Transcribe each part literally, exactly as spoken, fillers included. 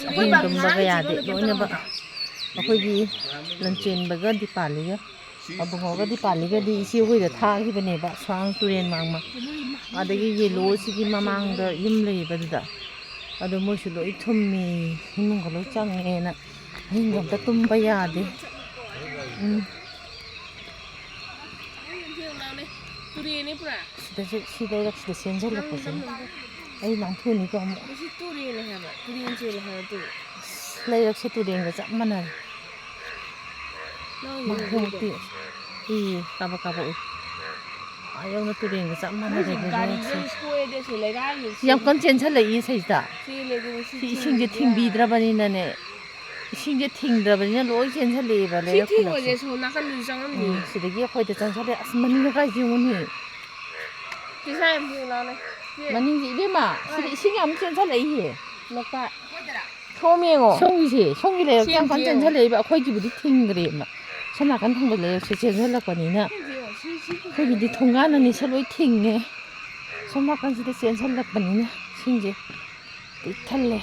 ꯑꯍꯤꯡ ꯇꯨꯝꯕꯒ ꯌꯥꯗꯦ꯫ ꯂꯣꯏꯅꯃꯛ ꯑꯩꯈꯣꯏꯒꯤ ꯂꯟꯆꯦꯟꯕꯒ ꯗꯤꯄꯥꯂꯤꯒ, ꯑꯕꯨꯡꯉꯣꯒ ꯗꯤꯄꯥꯂꯤꯒꯗꯤ ꯏꯆꯦ ꯍꯣꯏꯗ ꯊꯥꯈꯤꯕꯅꯦꯕ, ꯁ꯭ꯋꯥꯡ ꯇꯨꯔꯦꯟ ꯃꯥꯡꯃ꯫ ꯑꯗꯒꯤ ꯌꯦꯜꯂꯣꯁꯤꯒꯤ ꯃꯃꯥꯡꯗ ꯌꯨꯝ ꯂꯩꯌꯦꯕ ꯑꯗꯨꯗ꯫ ꯑꯗꯣ ꯃꯣꯏꯁꯨ ꯂꯣꯏ ꯊꯨꯝꯃꯤ, ꯏꯃꯨꯡꯒ ꯂꯣꯏ ꯆꯪꯉꯦꯅ꯫ ꯑꯍꯤꯡꯒ ꯑꯝꯇ ꯇꯨꯝꯕ ꯌꯥꯗꯦ꯫ ꯎꯝ꯫ ꯇꯨꯔꯦꯟꯅꯦ ꯄꯨꯔꯥ꯫ ꯁꯤꯗꯁꯨ, ꯁꯤ ꯂꯩꯔꯛꯁꯤꯗ ꯆꯦꯟꯁꯤꯜꯂꯛꯄꯁꯤꯅ꯫ ꯑꯩ ꯅꯥꯟꯊꯨꯅꯤꯀꯣ ꯑꯃꯨꯛ꯫ ꯃꯁꯤ ꯇꯨꯔꯦꯜꯅꯦ ꯍꯥꯏꯕ, ꯇꯨꯔꯦꯜ ꯆꯦꯜꯂꯦ ꯍꯥꯏꯕ ꯇꯨ꯫ ꯑꯁ, ꯂꯩꯔꯛꯁꯦ ꯇꯨꯔꯦꯜꯒ ꯆꯞ ꯃꯥꯟꯅꯔꯦ꯫ ꯅꯪ ꯃꯥ ꯌꯦꯡꯉꯨꯗꯣ꯫ ꯍꯦꯛꯇꯤ ꯏ ꯀꯥꯕꯛ ꯀꯥꯕꯛ ꯎꯏ꯫ ꯑꯥ ꯌꯧꯅ ꯇꯨꯔꯦꯜꯒ ꯆꯞ ꯃꯥꯟꯅꯔꯦ ꯅꯣꯏꯁꯦ꯫ ꯒꯥꯔꯤꯁꯦ ꯁꯣꯏꯔꯗꯤ ꯑꯁꯤ ꯂꯩꯔꯥꯏꯁꯦ ꯌꯥꯝ ꯀꯟꯅ ꯆꯦꯟꯁꯜꯂꯛꯏ ꯁꯤꯗ꯫ ꯆꯦꯜꯂꯦ ꯑꯗꯨꯅ ꯁꯤ ꯁꯤ ꯏꯁꯤꯡꯁꯦ ꯊꯤꯡꯕꯤꯗꯦ ꯍꯥꯏꯕ꯫ ꯊꯤꯡꯕꯤꯗ꯭ꯔꯕꯅꯤꯅꯅꯦ꯫ ꯏꯁꯤꯡꯁꯦ ꯊꯤꯡꯗ꯭ꯔꯕꯅꯤꯅ ꯂꯣꯏ ꯆꯦꯟꯁꯜꯂꯛꯑꯦꯕ ꯁꯤ ꯂꯩꯔꯛ ꯊꯤꯡꯕꯁꯦ ꯈꯨꯂꯛꯁꯦ꯫ ꯁꯣꯝ ꯅꯥꯀꯟꯗꯁꯨ ꯆꯪꯉꯝꯅꯤ꯫ ꯎꯝ, ꯁꯤꯗꯒꯤ ꯑꯩꯈꯣꯏꯗ ꯆꯪꯁꯜꯂꯛꯑꯦ꯫ ꯑꯁ, ꯃꯅꯤꯡ ꯂꯩꯀꯥꯏꯁꯦ ꯌꯦꯡꯉꯨꯅꯦ꯫ ꯄꯩꯁꯥ ꯌꯥꯝ ꯄꯨꯔꯛꯑꯣꯅꯦ꯫ ꯃꯅꯤꯡꯁꯦ, ꯏꯕꯦꯝꯃ, ꯁꯤꯗ ꯍꯣꯏ꯫ ꯏꯁꯤꯡ ꯌꯥꯝ ꯆꯦꯟꯁꯜꯂꯛꯏꯌꯦ꯫ ꯂꯣꯛꯇꯥꯛ꯫ ꯁꯣꯝ ꯌꯦꯡꯉꯣ꯫ ꯁꯣꯝꯒꯤꯁꯦ, ꯁꯣꯝꯒꯤ ꯂꯩꯔꯛꯁꯦ ꯌꯥꯝ ꯁꯦꯝꯁꯦ ꯀꯟꯅ ꯌꯦꯡꯉꯣ꯫ ꯆꯦꯟꯁꯜꯂꯛꯏꯕ꯫ ꯑꯩꯈꯣꯏꯒꯤꯕꯨꯗꯤ ꯊꯤꯡꯈ꯭ꯔꯦꯕ꯫ ꯁꯣꯝ ꯅꯥꯀꯟ ꯊꯪꯕ ꯂꯩꯔꯛꯁꯦ ꯆꯦꯟꯁꯜꯂꯛꯄꯅꯤꯅ ꯁꯦꯝꯁꯦ ꯌꯦꯡꯉꯣ꯫ ꯁꯤ, ꯁꯤ, ꯁꯤ꯫ ꯑꯩꯈꯣꯏꯒꯤꯗꯤ ꯊꯣꯡꯒꯥꯟ ꯑꯅꯤꯁꯦ ꯂꯣꯏ ꯊꯤꯡꯉꯦ꯫ ꯁꯣꯝ ꯅꯥꯀꯟꯁꯤꯗ ꯆꯦꯟꯁꯜꯂꯛꯄꯅꯤꯅ ꯏꯁꯤꯡꯁꯦ ꯄꯤꯛ ꯊꯜꯂꯦ꯫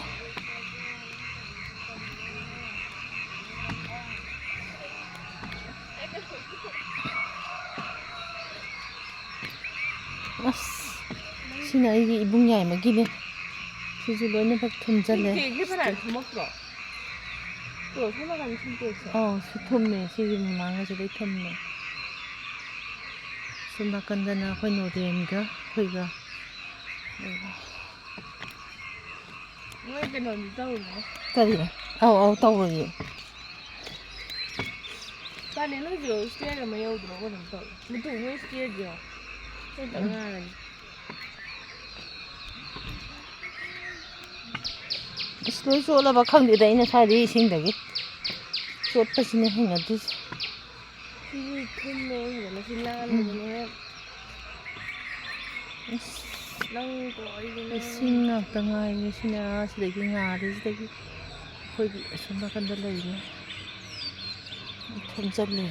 ꯑꯁ, ꯁꯤꯅ ꯑꯩꯒꯤ ꯏꯕꯨꯡ ꯌꯥꯏꯃꯒꯤꯅꯦ꯫ ꯁꯤꯁꯨ ꯂꯣꯏꯅꯃꯛ ꯊꯨꯝꯖꯜꯂꯦ꯫ ꯁꯤ ꯇꯦꯡꯁꯦ ꯐꯅꯌꯥꯝ ꯊꯨꯝꯃꯛꯇ꯭ꯔꯣ? ꯇꯣ, ꯁꯣꯝ ꯅꯥꯀꯟ ꯁꯤꯟꯇꯦꯛꯁꯁꯦ꯫ ꯑꯧ, ꯁꯤ ꯊꯨꯝꯃꯦ꯫ ꯁꯤꯒꯤ ꯃꯃꯥꯡꯒꯁꯤꯗ ꯊꯨꯝꯃꯦ꯫ ꯁꯣꯝ ꯅꯥꯀꯟꯗꯅ ꯑꯩꯈꯣꯏ ꯅꯣꯔꯦꯟꯒ ꯑꯩꯈꯣꯏꯒ꯫ ꯃꯣꯏ ꯀꯩꯅꯣꯗꯤ ꯇꯧꯔꯤꯕꯣ? ꯀꯔꯤ? ꯑꯧ, ꯑꯧ, ꯇꯧꯔꯣꯏꯌꯦ꯫ ꯀꯥꯂꯦꯟ ꯍꯧꯖꯤꯛ ꯏꯁꯇꯦꯌꯔ ꯑꯃ ꯌꯧꯗ꯭ꯔꯣ? ꯀꯩꯅꯣꯝ ꯇꯧꯔꯦ꯫ ꯃꯇꯨ ꯃꯣꯏ ꯏꯁꯇꯦꯌꯔꯗꯤ ꯌꯦꯡꯉꯣ꯫ ꯍꯦꯛꯇ ꯎꯝ꯫ ꯉꯥꯡꯉꯅꯤ꯫ ꯏꯁ, ꯂꯣꯏ ꯆꯣꯠꯂꯕ ꯈꯪꯗꯦꯗ, ꯑꯩꯅ ꯁ꯭ꯋꯥꯏꯗꯒꯤ ꯏꯁꯤꯡꯗꯒꯤ ꯆꯣꯠꯄꯁꯤꯅ ꯍꯩꯅꯗ꯭ꯔꯤꯁꯦ꯫ ꯁꯤꯁꯨ ꯊꯨꯝꯃꯦ ꯐꯖꯅ, ꯁꯤ ꯅꯥꯟꯕꯗꯨꯅ ꯎꯝ꯫ ꯍꯣꯔꯦꯟ꯫ ꯑꯁ꯫ ꯅꯪ ꯀꯣ ꯑꯩꯁꯨ ꯅꯪ ꯏꯁꯤꯡ ꯉꯥꯛꯇ ꯉꯥꯏꯔꯦ꯫ ꯁꯤꯅ ꯁꯤꯗꯒꯤ ꯉꯥꯔꯤꯁꯤꯗꯒꯤ ꯑꯩꯈꯣꯏꯒꯤ ꯑꯁꯣꯝ ꯅꯥꯀꯟꯗ ꯂꯩꯔꯦ꯫ ꯊꯨꯝꯖꯜꯂꯦ꯫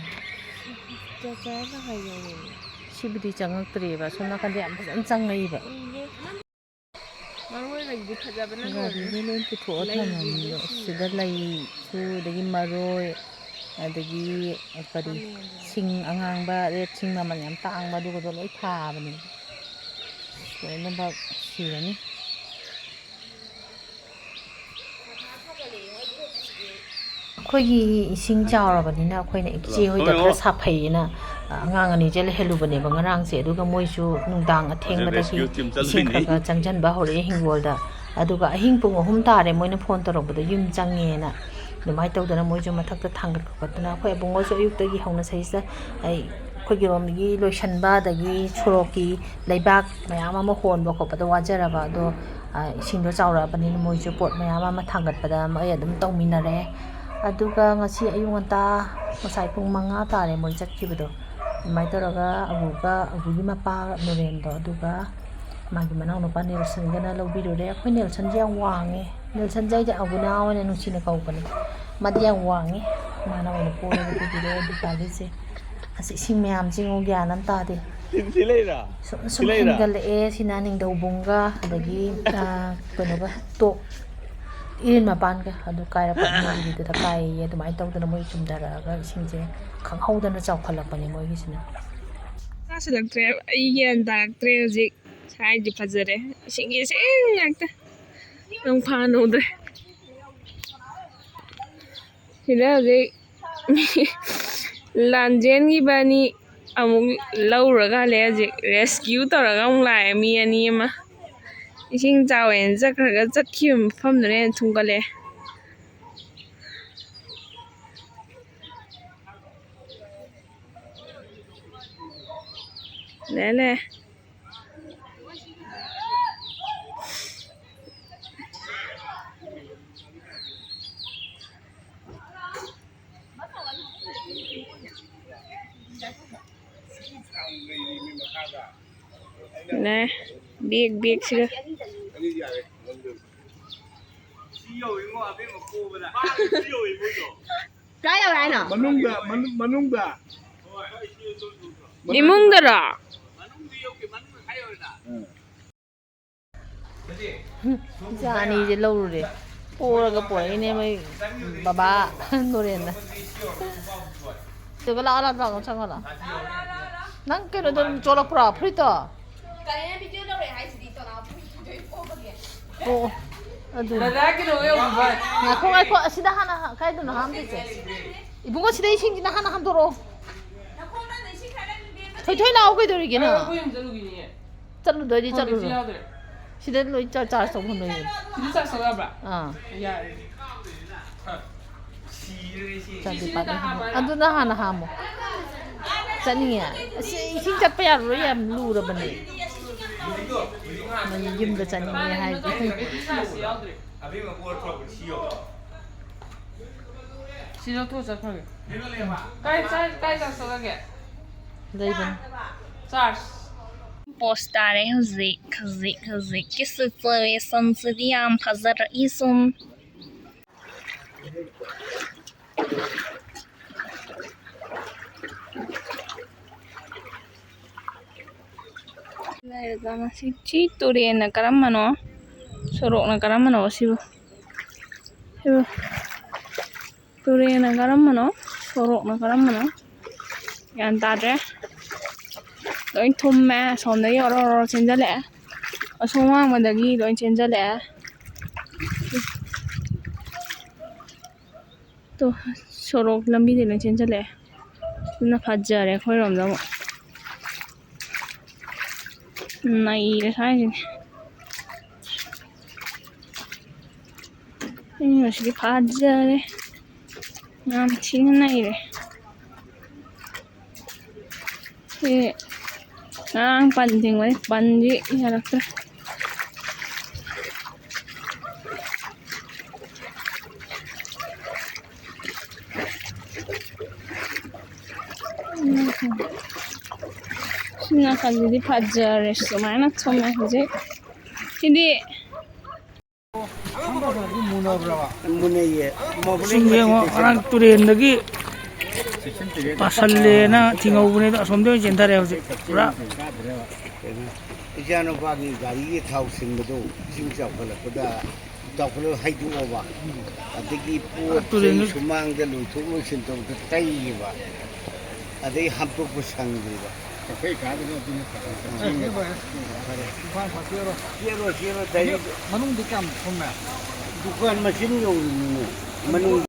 ꯆꯥ-, ꯆꯥ ꯇꯪꯈꯥꯏ ꯌꯧꯔꯦꯃꯤ꯫ ꯁꯤꯕꯨꯗꯤ ꯆꯪꯉꯛꯇ꯭ꯔꯦꯕ꯫ ꯑꯁꯣꯝ ꯅꯥꯀꯟꯗ ꯌꯥꯝ ꯐꯖꯅ ꯆꯪꯉꯛꯏꯕ꯫ ꯎꯏꯌꯦ꯫ ꯃꯔꯣꯏꯒꯗꯤ ꯐꯖꯕꯅ ꯂꯣꯏꯔꯦ꯫ ꯒꯥꯔꯤꯗ ꯂꯣꯏ ꯄꯨꯊꯣꯛꯑ ꯊꯝꯃꯝꯃꯤꯗꯣ꯫ ꯁꯤꯗ ꯂꯩꯁꯨ, ꯑꯗꯒꯤ ꯃꯔꯣꯏ, ꯑꯗꯒꯤ ꯀꯔꯤ, ꯁꯤꯡ ꯑꯉꯥꯡꯕ, ꯔꯦꯠ ꯁꯤꯡ ꯃꯃꯜ ꯌꯥꯝ ꯇꯥꯡꯕ, ꯑꯗꯨꯒꯗꯣ ꯂꯣꯏ ꯊꯥꯕꯅꯦ꯫ ꯂꯣꯏꯅꯃꯛ ꯁꯤꯔꯅꯤ꯫ ꯑꯩꯈꯣꯏꯒꯤ ꯏꯁꯤꯡ ꯆꯥꯎꯔꯕꯅꯤꯅ ꯑꯩꯈꯣꯏꯅ ꯏꯆꯦ ꯍꯣꯏꯗ ꯈꯔ ꯁꯥꯐꯩꯌꯦꯅ, ꯑ, ꯑꯉꯥꯡ ꯑꯅꯤꯁꯦ ꯂꯩꯍꯜꯂꯨꯕꯅꯦꯕ ꯉꯔꯥꯡꯁꯦ꯫ ꯑꯗꯨꯒ ꯃꯣꯏꯁꯨ ꯅꯨꯡꯗꯥꯡ ꯑꯊꯦꯡꯕꯗꯒꯤ ꯏꯁꯤꯡ ꯈꯔ ꯈꯔ ꯆꯪꯁꯤꯟꯕ ꯍꯧꯔꯛꯑꯦ ꯍꯤꯡꯒꯣꯜꯗ꯫ ꯑꯗꯨꯒ ꯑꯍꯤꯡ ꯄꯨꯡ ꯑꯍꯨꯝ ꯇꯥꯔꯦ ꯃꯣꯏꯅ ꯐꯣꯟ ꯇꯧꯔꯛꯄꯗ ꯌꯨꯝ ꯆꯪꯉꯦꯅ꯫ ꯑꯗꯨꯃꯥꯏꯅ ꯇꯧꯗꯅ ꯃꯣꯏꯁꯨ ꯃꯊꯛꯇ ꯊꯥꯡꯒꯠ ꯈꯣꯀꯠꯇꯅ, ꯑꯩꯈꯣꯏ ꯑꯕꯨꯡꯉꯣꯁꯨ ꯑꯌꯨꯛꯇꯒꯤ ꯍꯧꯅ ꯁꯤꯗꯩꯁꯤꯗ ꯑꯩ, ꯑꯩꯈꯣꯏꯒꯤ ꯔꯣꯝꯒꯤ ꯂꯣꯏꯁꯟꯕ, ꯑꯗꯒꯤ ꯁꯣꯔꯣꯛꯀꯤ ꯂꯩꯕꯥꯛ ꯃꯌꯥꯝ ꯑꯃ ꯍꯣꯟꯕ ꯈꯣꯠꯄꯗ ꯋꯥꯖꯔꯕ꯫ ꯑꯗꯣ, ꯑ, ꯏꯁꯤꯡꯗꯣ ꯆꯥꯎꯔꯛꯑꯕꯅꯤꯅ ꯃꯣꯏꯁꯨ ꯄꯣꯠ ꯃꯌꯥꯝ ꯑꯃ ꯊꯥꯡꯒꯠꯄꯗ ꯃꯣꯏ ꯑꯗꯨꯝ ꯇꯧꯃꯤꯟꯅꯔꯦ꯫ ꯑꯗꯨꯒ ꯉꯁꯤ ꯑꯌꯨꯛ ꯉꯟꯇꯥ, ꯉꯁꯥꯏ ꯄꯨꯡ ꯃꯉꯥ ꯇꯥꯔꯦ ꯃꯣꯏ ꯆꯠꯈꯤꯕꯗꯣ꯫ ꯑꯗꯨꯃꯥꯏꯅ ꯇꯧꯔꯒ ꯑꯕꯨꯒ, ꯑꯕꯨꯒꯤ ꯃꯄꯥ ꯅꯨꯔꯦꯟꯗꯣ, ꯑꯗꯨꯒ ꯃꯥꯒꯤ ꯃꯅꯥꯎꯅꯨꯄꯥ ꯅꯦꯜꯁꯟꯒꯅ ꯂꯧꯕꯤꯔꯨꯔꯦ꯫ ꯑꯩꯈꯣꯏ ꯅꯦꯜꯁꯟꯁꯦ ꯌꯥꯝ ꯋꯥꯡꯉꯦ꯫ ꯅꯦꯜꯁꯟꯁꯦ ꯑꯩꯗꯤ ꯑꯕꯨꯅꯥ ꯑꯣꯏꯅ ꯅꯨꯡꯁꯤꯅ ꯀꯧꯕꯅꯦ꯫ ꯃꯥꯗꯤ ꯌꯥꯝ ꯋꯥꯡꯉꯦ꯫ ꯃꯥꯅ ꯑꯣꯏꯅ ꯄꯣꯔꯒ ꯄꯨꯕꯤꯔꯛꯑꯦ ꯗꯨꯀꯥꯟꯁꯤꯁꯦ꯫ ꯑꯁ, ꯏꯁꯤꯡ ꯃꯌꯥꯝꯁꯦ ꯌꯦꯡꯉꯨ, ꯒ꯭ꯌꯥꯟ ꯑꯃ ꯇꯥꯗꯦ꯫ ꯁꯤ, ꯁꯤ ꯂꯩꯔꯥ? ꯁꯨꯝ, ꯁꯤ ꯁꯨꯝ ꯂꯩꯔꯥ? ꯍꯦꯟꯒꯠꯂꯛꯑꯦ꯫ ꯁꯤꯅ ꯅꯤꯡꯊꯧꯕꯨꯡꯒ, ꯑꯗꯒꯤ, ꯑ, ꯀꯩꯅꯣꯒ, ꯇꯣꯛ, ꯏꯔꯤꯜ ꯃꯄꯥꯟꯒ ꯑꯗꯨ ꯀꯥꯏꯔꯛꯄ ꯑꯅꯤꯒꯤꯗꯨꯗ ꯀꯥꯏꯌꯦ꯫ ꯑꯗꯨꯃꯥꯏꯅ ꯇꯧꯗꯅ ꯃꯣꯏ ꯆꯨꯝꯊꯔꯛꯑꯒ ꯏꯁꯤꯡꯁꯦ ꯈꯪꯍꯧꯗꯅ ꯆꯥꯎꯈꯠꯂꯛꯄꯅꯦ ꯃꯣꯏꯒꯤꯁꯤꯅ꯫ ꯆꯥꯁꯤꯜꯂꯛꯇ꯭ꯔꯦ꯫ ꯑꯩ ꯒ꯭ꯌꯥꯟ ꯇꯥꯔꯛꯇ꯭ꯔꯦ ꯍꯧꯖꯤꯛ꯫ ꯁꯥꯏꯁꯦ ꯐꯖꯔꯦ꯫ ꯏꯁꯤꯡꯒꯤ ꯏꯁꯤꯡ ꯉꯥꯛꯇ꯫ ꯅꯣꯡ ꯐꯥꯅ ꯎꯗ꯭ꯔꯦ꯫ ꯁꯤꯗ ꯍꯧꯖꯤꯛ ꯂꯥꯟꯖꯦꯟꯈꯤꯕ ꯑꯅꯤ ꯑꯃꯨꯛ ꯂꯧꯔꯒ ꯍꯜꯂꯛꯑꯦ꯫ ꯍꯧꯖꯤꯛ rescue ꯇꯧꯔꯒ ꯑꯃꯨꯛ ꯂꯥꯛꯑꯦ ꯃꯤ ꯑꯅꯤ ꯑꯃ꯫ ꯏꯁꯤꯡ ꯆꯥꯎꯋꯦꯅ ꯆꯠꯈ꯭ꯔꯒ ꯆꯠꯈꯤꯕ ꯃꯐꯝꯗꯨꯅ ꯍꯦꯟꯅ ꯊꯨꯝꯒꯠꯂꯛꯑꯦ꯫ ꯂꯩꯔꯦ, ꯂꯩꯔꯦ꯫ ꯅꯦ, ꯕꯦꯛ, ꯕꯦꯛꯁꯤꯒ꯫ ꯀꯥꯏ ꯌꯧꯔꯦ ꯍꯥꯏꯅꯣ? ꯃꯅꯨꯡꯗ, ꯃꯅꯨꯡ-, ꯃꯅꯨꯡꯗ꯫ ꯏꯃꯨꯡꯗꯔꯣ? ꯎꯝ꯫ ꯏꯆꯥ ꯑꯅꯤꯁꯦ ꯂꯧꯔꯨꯔꯦ꯫ ꯄꯣꯔꯒ ꯄꯣꯔꯛꯏꯅꯦ ꯃꯣꯏ ꯕꯕꯥ ꯅꯣꯔꯦꯟꯅ꯫ ꯑꯗꯨꯒ ꯂꯥꯛꯑꯣ, ꯂꯥꯛꯑꯣ, ꯂꯥꯛꯑꯣ, ꯆꯪꯉꯣ, ꯂꯥꯛꯑꯣ꯫ ꯅꯪ ꯀꯩꯅꯣꯗꯣ ꯆꯣꯠꯂꯛꯄ꯭ꯔꯣ, ꯐꯨꯔꯤꯠꯇꯣ? ꯀꯔꯤꯅ ꯚꯤꯗꯤꯑꯣ ꯂꯧꯔꯦ ꯍꯥꯏꯁꯤꯗꯤ, ꯇꯣꯅꯥꯎ ꯐꯨꯔꯤꯠ ꯊꯤꯗꯣꯏ ꯄꯣꯕꯒꯤ꯫ ꯑꯣ, ꯑꯣ, ꯑꯗꯨ꯫ ꯗꯗꯥ ꯀꯩꯗꯧꯕ ꯌꯧꯔꯨꯕ? ꯉꯥꯏꯈꯣ, ꯉꯥꯏꯈꯣ, ꯑꯁꯤꯗ ꯍꯥꯟꯅ ꯍꯥ-, ꯀꯥꯏꯗꯅꯣ ꯍꯥꯝꯗꯣꯏꯁꯦ? ꯏꯕꯨꯡꯉꯣ, ꯁꯤꯗ ꯏꯁꯤꯡꯁꯤꯅ ꯍꯥꯟꯅ ꯍꯥꯝꯗꯣꯔꯛꯑꯣ꯫ ꯊꯣꯏꯊꯣꯏ ꯂꯥꯛꯑꯣ, ꯀꯩꯗꯧꯔꯤꯒꯦ ꯅꯪ? ꯑꯩꯈꯣꯏ ꯌꯨꯝ ꯆꯠꯂꯨꯈꯤꯅꯤꯌꯦ꯫ ꯆꯠꯂꯨꯗꯣꯏꯗꯤ ꯐꯣꯟ ꯕꯦꯇ꯭ꯔꯤ ꯆꯠꯂꯨꯔꯣ꯫ ꯌꯥꯎꯗ꯭ꯔꯦ꯫ ꯁꯤꯗ ꯂꯣꯏ ꯆꯥ-, ꯆꯥꯔꯖ ꯇꯧꯐꯝ ꯂꯩꯌꯦ꯫ ꯁꯤꯗ ꯆꯥꯔꯖ ꯇꯧ ꯌꯥꯕ꯭ꯔꯥ? ꯑꯥ꯫ ꯌꯥꯔꯦ꯫ ꯁꯤꯔꯦ ꯁꯤ꯫ ꯆꯥꯟꯗꯤ ꯁꯤꯁꯤꯅ ꯄꯥꯟꯗꯤ ꯍꯥꯟꯅ ꯍꯥꯝꯃꯣ꯫ ꯍꯥꯝꯃꯣ꯫ ꯑꯗꯨꯅ ꯍꯥꯟꯅ ꯍꯥꯝꯃꯣ꯫ ꯆꯠꯅꯤꯡꯉꯦ꯫ ꯑꯁꯤ ꯏꯁꯤꯡ ꯆꯠꯄ ꯌꯥꯔꯔꯣꯏ, ꯌꯥꯝ ꯂꯨꯔꯕꯅꯦ꯫ ꯃꯣꯏ ꯌꯨꯝꯗ ꯆꯠꯅꯤꯡꯉꯦ ꯍꯥꯏꯁꯦ꯫ ꯕꯦꯇ꯭ꯔꯤ ꯆꯥꯔꯖ ꯌꯥꯎꯗ꯭ꯔꯦ꯫ ꯁꯤ ꯂꯧꯊꯣꯛꯑ ꯆꯠꯈ꯭ꯔꯒꯦ꯫ ꯀꯥꯏ, ꯀꯥꯏ, ꯀꯥꯏ ꯆꯥꯔꯖ ꯇꯧꯔꯒꯦ? ꯂꯩꯕꯅꯤ꯫ ꯆꯥꯔꯖ꯫ ꯄꯣꯁ ꯇꯥꯔꯦ ꯍꯧꯖꯤꯛ, ꯍꯧꯖꯤꯛ, ꯍꯧꯖꯤꯛꯀꯤ ꯁꯤꯆꯨꯋꯦꯁꯟꯁꯤꯗꯤ ꯌꯥꯝ ꯐꯖꯔꯛꯏ ꯁꯨꯝ꯫ ꯂꯩꯔꯖꯥꯠꯅꯣ ꯁꯤ, ꯁꯤ ꯇꯨꯔꯦꯟꯅ ꯀꯔꯝꯕꯅꯣ? ꯁꯣꯔꯣꯛꯅ ꯀꯔꯝꯕꯅꯣ ꯁꯤꯕꯨ? ꯁꯤꯕꯨ ꯇꯨꯔꯦꯟꯅ ꯀꯔꯝꯕꯅꯣ? ꯁꯣꯔꯣꯛꯅ ꯀꯔꯝꯕꯅꯣ? ꯒ꯭ꯌꯥꯟ ꯇꯥꯗ꯭ꯔꯦ꯫ ꯂꯣꯏ ꯊꯨꯝꯃꯦ꯫ ꯑꯁꯣꯝꯗꯒꯤ ꯑꯣꯔꯣ ꯑꯣꯔꯣ ꯆꯦꯟꯖꯜꯂꯛꯑꯦ꯫ ꯑꯁꯣꯝ ꯋꯥꯡꯃꯗꯒꯤ ꯂꯣꯏ ꯆꯦꯟꯖꯜꯂꯛꯑꯦ꯫ ꯇꯣ, ꯁꯣꯔꯣꯛ ꯂꯝꯕꯤꯗꯩ ꯂꯣꯏ ꯆꯦꯟꯖꯜꯂꯛꯑꯦ꯫ ꯑꯗꯨꯅ ꯐꯖꯔꯦ ꯑꯩꯈꯣꯏꯔꯣꯝꯗ ꯑꯃꯨꯛ꯫ ꯅꯩꯔꯦ ꯁ꯭ꯋꯥꯏꯁꯤꯗꯤ꯫ ꯑꯩ ꯉꯁꯤꯗꯤ ꯐꯖꯔꯦ꯫ ꯌꯥꯝ ꯊꯤꯅ ꯅꯩꯔꯦ꯫ ꯁꯤ ꯉꯔꯥꯡ ꯄꯟ ꯊꯤꯡꯕꯅꯤ, ꯄꯟꯁꯤ ꯌꯥꯔꯛꯇ꯭ꯔꯦ꯫ ꯁꯤ ꯅꯥꯀꯟꯗꯗꯤ ꯐꯖꯔꯦ, ꯁꯨꯃꯥꯏꯅ ꯊꯨꯝꯃꯦ ꯍꯧꯖꯤꯛ꯫ ꯁꯤꯗꯤ ꯃꯨꯟꯅꯩꯌꯦ꯫ ꯁꯨꯝ ꯌꯦꯡꯉꯣ, ꯉꯔꯥꯡ ꯇꯨꯔꯦꯟꯗꯒꯤ ꯇꯥꯁꯜꯂꯦꯅ ꯊꯤꯡꯍꯧꯕꯅꯦ, ꯑꯗꯣ ꯑꯁꯣꯝꯗ ꯑꯣꯏꯅ ꯆꯦꯟꯊꯔꯦ ꯍꯧꯖꯤꯛ ꯄꯨꯔꯥ꯫ ꯏꯆꯥꯅꯨꯄꯥꯒꯤ ꯒꯥꯔꯤꯒꯤ ꯊꯥꯎ ꯁꯤꯟꯕꯗꯣ ꯏꯁꯤꯡ ꯆꯥꯎꯈꯠꯂꯛꯄꯗ, ꯆꯥꯎꯈꯠꯂꯛ ꯍꯩꯗꯣꯛꯑꯕ꯫ ꯑꯗꯒꯤ ꯄꯣꯠ ꯇꯨꯔꯦꯟꯗ ꯆꯩ ꯁꯨꯃꯥꯡꯗ ꯂꯣꯏꯊꯣꯛ ꯂꯣꯏꯁꯤꯟ ꯇꯧꯕꯗ ꯇꯩꯔꯤꯕ꯫ ꯑꯗꯩ ꯍꯥꯝꯗꯣꯛꯄ ꯁꯪꯗ꯭ꯔꯤꯕ꯫ ꯀꯛꯐꯩ ꯀꯥꯗꯅ ꯑꯗꯨꯅ ꯐꯔꯦ꯫ ꯁꯤꯅ ꯐꯔꯦ꯫ ꯏꯝꯐꯥꯜ ꯈꯔ ꯆꯦꯜꯂꯣ꯫ ꯆꯦꯜꯂꯣ, ꯆꯦꯜꯂꯣ, ꯗꯥꯏꯔꯦꯛ꯫ ꯃꯅꯨꯡꯗꯤ ꯀꯌꯥꯝ ꯊꯨꯝꯃꯦ? ꯗꯨꯀꯥꯟ ꯃꯆꯤꯟ ꯌꯧꯔꯤꯅꯤꯅꯦ꯫ ꯃꯅꯨꯡ